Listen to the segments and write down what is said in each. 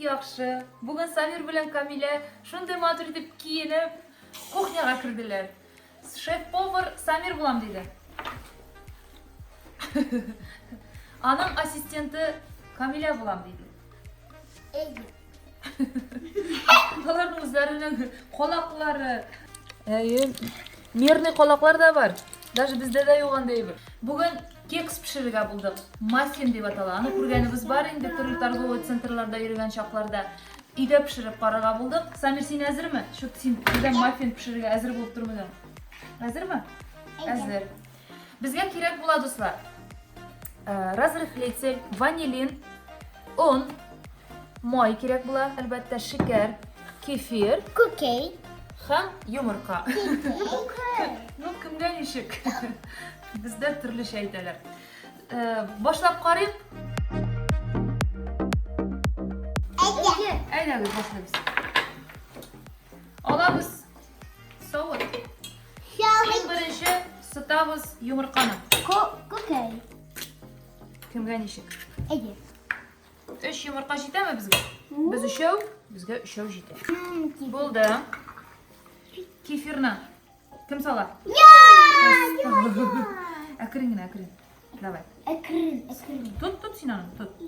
яхшы. Бүген Самир белән Камилә шундый матур итеп киенеп кухняга керделәр. Шеф-повар Самир булам диде. Аның ассистенты Камилә булам диде. Әйе. Аларның үзләренең калаклары. Әйе, мерный калаклар да бар. Даже бездә дә юк андый әйбер. Бүген кекс пешерергә булдык. Маффин дип атала. Аны күргәнебез бар инде төрле торговый центрларда йөргән чакларда. Өйдә пешереп карарга булдык. Самир, син әзерме? Чут син өйдә маффин пешерергә әзер булып тормыйсың. Әзерме? Әзер. Безгә кирәк була, дуслар. Э, разрыхлитель, ванилин, он, май кирәк була, әлбәттә, шикәр, кефир, Күкәй. һәм йомырка. Ну, кемгә ничек? Бездә төрлечә әйтәләр. Э, башлап карыйк. Әйдә. Әйдәгез, башлыйбыз. Алабыз савыт. Иң беренче сытабыз йомырканы. Күкәй. Кемгә ничек? Әйе. Өч йомырка җитәме безгә? Без өчәү, безгә өчәү җитә. Булды. Кефирны кем сала? Әкрен генә, әкрен. Давай. Әкрен, әкрен. Тот, тот син аны, тот.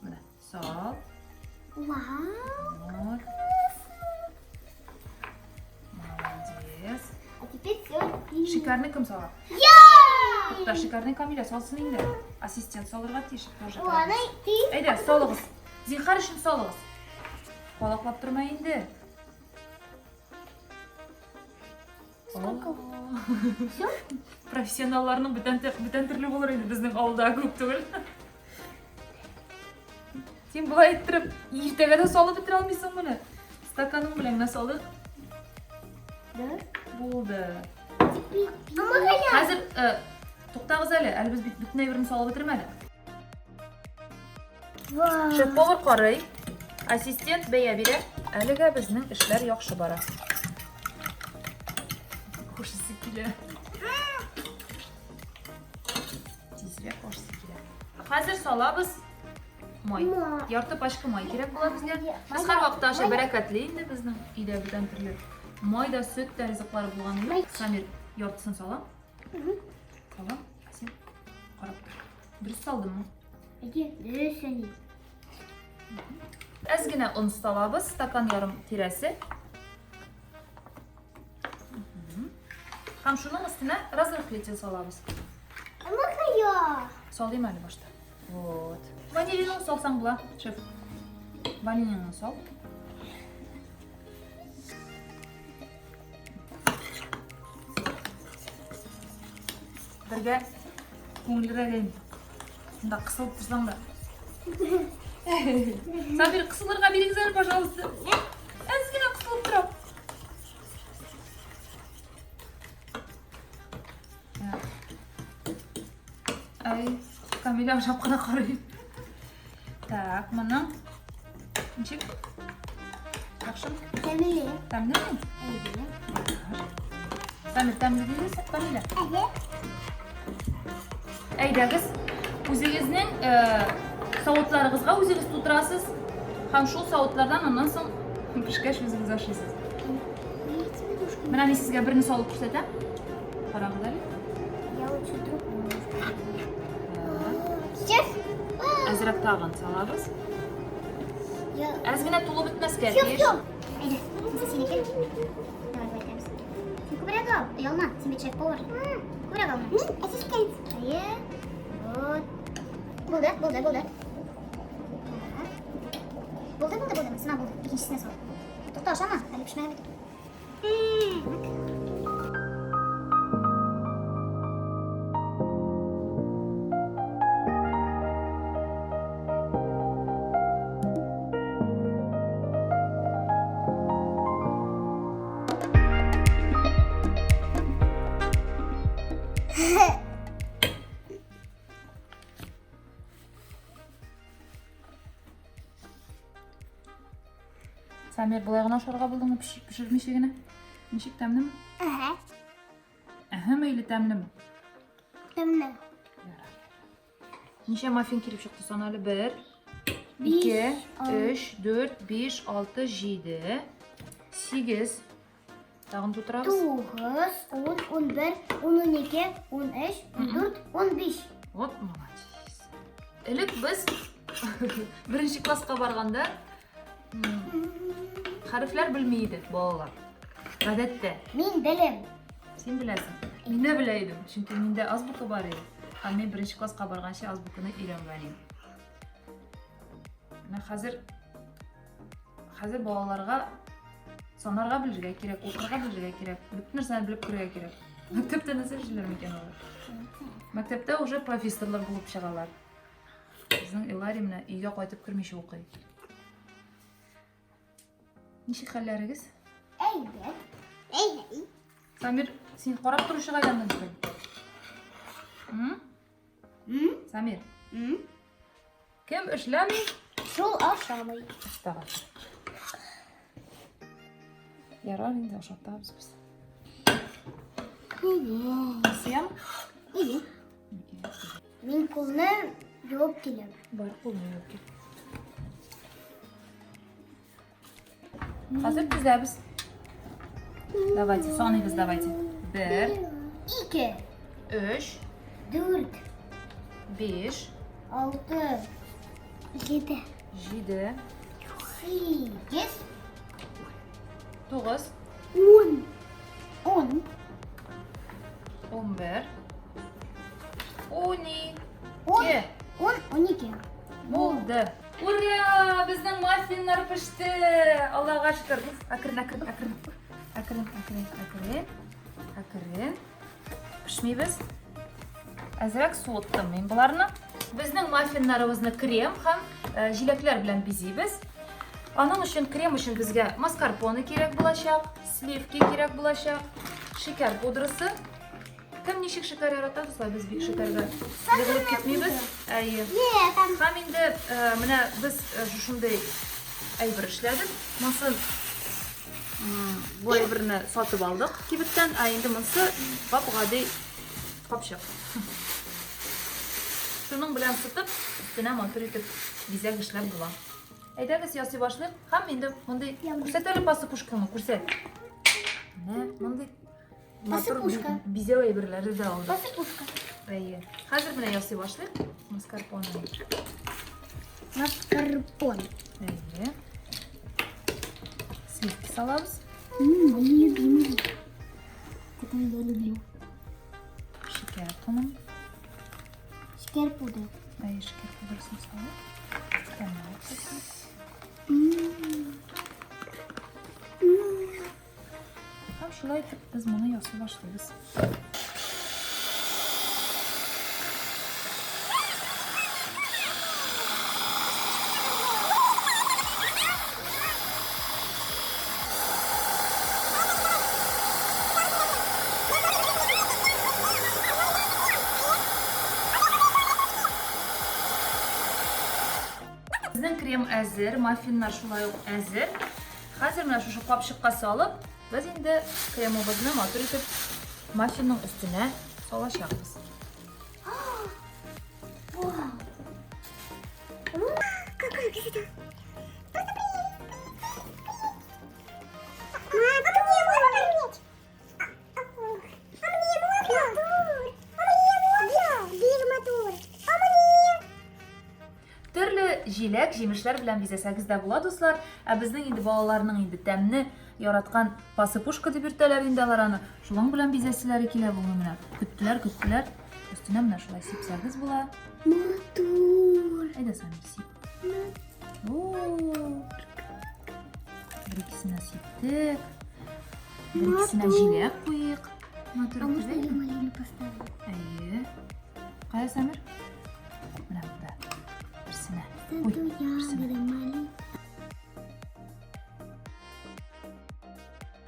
Менә, сал. Вау. Вот. Молодец. А теперь все. Шикарный кем сала? Я! Тукта, шикарный Камиля салсын инде. Ассистент салырга тиеш тоже. Ладно, ты. Әйдә, салыгыз. Зинһар өчен салыгыз. Калаклап торма инде. Сколько? Все? Профессионалларның бүтән бүтән төрле булыр инде безнең авылда күп түгел. Син болай иттереп иртәгә дә салып бетерә алмыйсың моны. Стаканың белән генә салдык. Да. Булды. Теперь Хәзер э, туктагыз әле, әле без бит бөтен әйберне салып бетермәдек. Вау. Шеф-повар карый, ассистент бәя бирә. Әлегә безнең эшләр яхшы бара. Хуш исе килә. Тизрәк ашсы килә. Хәзер салабыз май. Май. Ярты пачка май кирәк була безгә. Без һәрвакытта аша бәрәкәтле инде безнең өйдә бүтән төрле май да, сөт тә ризыклары булганы юк. Самир, яртысын салам. Салам, ә син карап тор. Дөрес салдыммы? Әйе, дөрес әни. Әз генә он салабыз, стакан ярым тирәсе. Һәм шуның өстенә разрыхлитель салабыз. Махая. Салыйм әле башта. Вот. Ванилинны салсаң була, шеф. Ванилинны сал. Бергә күңеллерәк инде. Монда кысылып торсаң да. Сабир, кысылырга бирегез әле, пожалуйста. Әз генә кысылып торам. Ай, Камиля ашап кына карый. Так, моның ничек? Яхшымы? Тәмле. Тәмлеме? Әйе. Самир, тәмле дидеме Камиля? Әйе. Әйдәгез, үзегезнең э, савытларыгызга үзегез тутырасыз һәм шул савытлардан аннан соң пешкәч үзегез ашыйсыз. Менә мин сезгә берне салып күрсәтәм. Карагыз әле. Я лучше другую. Сейчас. Әзрәк тагын салабыз. Я... Әз генә тулып бетмәскә Все, тиеш. все. Әйдә, монысы синеке. Давай, давай, итәбез. Син күбрәк ал, оялма, син бит шеф-повар. Күбрәк ал. Мин ассистент. Әйе. Вот. Булды, булды, булды. Булды, булды, булды. Монысына булды. Икенчесенә сал. Тукта, ашама, әле пешмәгән бит. Самир, болай гына ашарга булдыңмы, пешермичә генә? Ничек, тәмлеме? Әһә. Әһәме или тәмлеме? Тәмле. Ярар. Ничә маффин килеп чыкты сон әле? Бер. 2, 3, 4, 5, 6, 7, 8. Тагын тутырабыз. 9, 10, 11, 12, 13, 14, 15. Вот молодец. Элек без беренче класска барганда хәрефләр белми идек балалар. Гадәттә. Мин белем. Син беләсең. Мин дә белә идем, чөнки миндә азбука бар иде. Һәм мин беренче класска барганчы азбуканы өйрәнгән идем. Менә хәзер хәзер балаларга санарга белергә кирәк, укырга белергә кирәк, бөтен нәрсәне белеп керергә кирәк. Мәктәптә нәрсә эшлиләр микән алар? Мәктәптә уже профессорлар булып чыгалар. Безнең Илари менә өйгә кайтып кермичә укый. Ничек хәлләрегез? Әйбәт. Әйбәт. Самир, син карап торучыга әйләндең бүген. М? М? Самир. М? Кем эшләми? Шул ашамый. Тагын. Ярар инде ашатабыз без. Әйе. Сиям? Әйе. Мин кулны юып киләм. Бар кулны юып кил. Хәзер тезәбез. Давайте, саныйбыз, давайте. Бер. Ике. Өч. Дүрт. Биш. Алты. Җиде. Җиде. Сигез. Тугыз. Ун. Ун. 11. 12. Ун. Ун, 12. Булды. Ура! Безнең маффиннар пеште! Аллага шөкер. Әкрен, әкрен, әкрен. Әкрен, әкрен, әкрен. Әкрен. Пешмибез. Әзрәк суыттым мин боларны. Безнең маффиннарыбызны крем һәм э, җиләкләр белән бизибез. Аның өчен крем өчен безгә маскарпоне кирәк булачак, сливки кирәк булачак, шикәр пудрасы. Кем ничек шикәр ярата, дуслар, без бик шикәргә егылып китмибез. Әйе. Һәм инде э, менә без э, шушындый әйбер эшләдек. Монсын бу әйберне сатып алдык кибеттән, ә инде монсы гап-гади капчык. Шуның белән сытып, өстенә матур итеп бизәк эшләп була. Әйдәгез, ясый башлыйк. Һәм инде мондый күрсәт әле посыпушканы, күрсәт. Менә мондый матур Посыпушка. бизәү әйберләре дә алдык. Посыпушка. Әйе. Хәзер менә ясый башлыйк маскарпоне. Маскарпоне. Әйе. Сливки салабыз. Мой любимый. Который я люблю. Шикәр комын. Шикәр пудра. Әйе, шикәр пудрасын салып. Тәмләп Һәм шулай итеп без моны ясый башлыйбыз. Безнең крем әзер, маффиннар шулай ук әзер. Хәзер менә шушы капчыкка салып, без инде кремыбызны матур итеп маффинның өстенә салачакбыз. Какая красота! Мама, а мне можно помять? А мне можно? А мне можно? Бир мотор. А мне? Төрле җиләк, җимешләр белән бизәсәгез дә була, дуслар. Ә безнең инде балаларның инде тәмне яраткан посыпушка дип йөртәләр инде алар аны. Шуның белән бизәселәре килә бүген менә. Көттеләр, көттеләр. Өстенә менә шулай сипсәгез була. Мотор. Әйдә, Самир, сип. Бер икесенә сиптек. Бер икесенә җиләк куйыйк. Матур А можно итеп. я малину поставлю? Әйе. Кая, Самир? Менә монда. Берсенә. Ой, Саду берсенә. ягоды малины.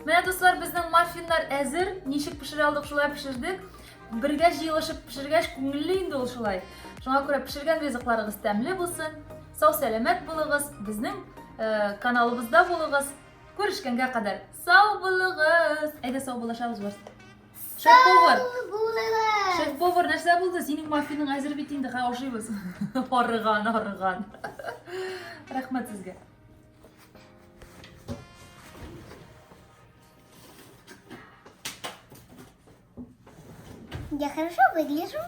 Менә дуслар, безнең маффиннар әзер. Ничек пешерә алдык, шулай пешердек. Бергә җыелышып пешергәч, күңелле инде ул шулай. Шуңа күрә пешергән ризыкларыгыз тәмле булсын. Сау сәламәт булыгыз, безнең э, каналыбызда булыгыз. Күрешкәнгә кадәр сау булыгыз. Әйдә сау булашабыз, Барс. Шеф-повар. Булыгыз. Шеф-повар нәрсә булды? Синең маффиның әзер бит инде, хә ашыйбыз. Арыган, арыган. Рәхмәт сезгә. Я хорошо выгляжу.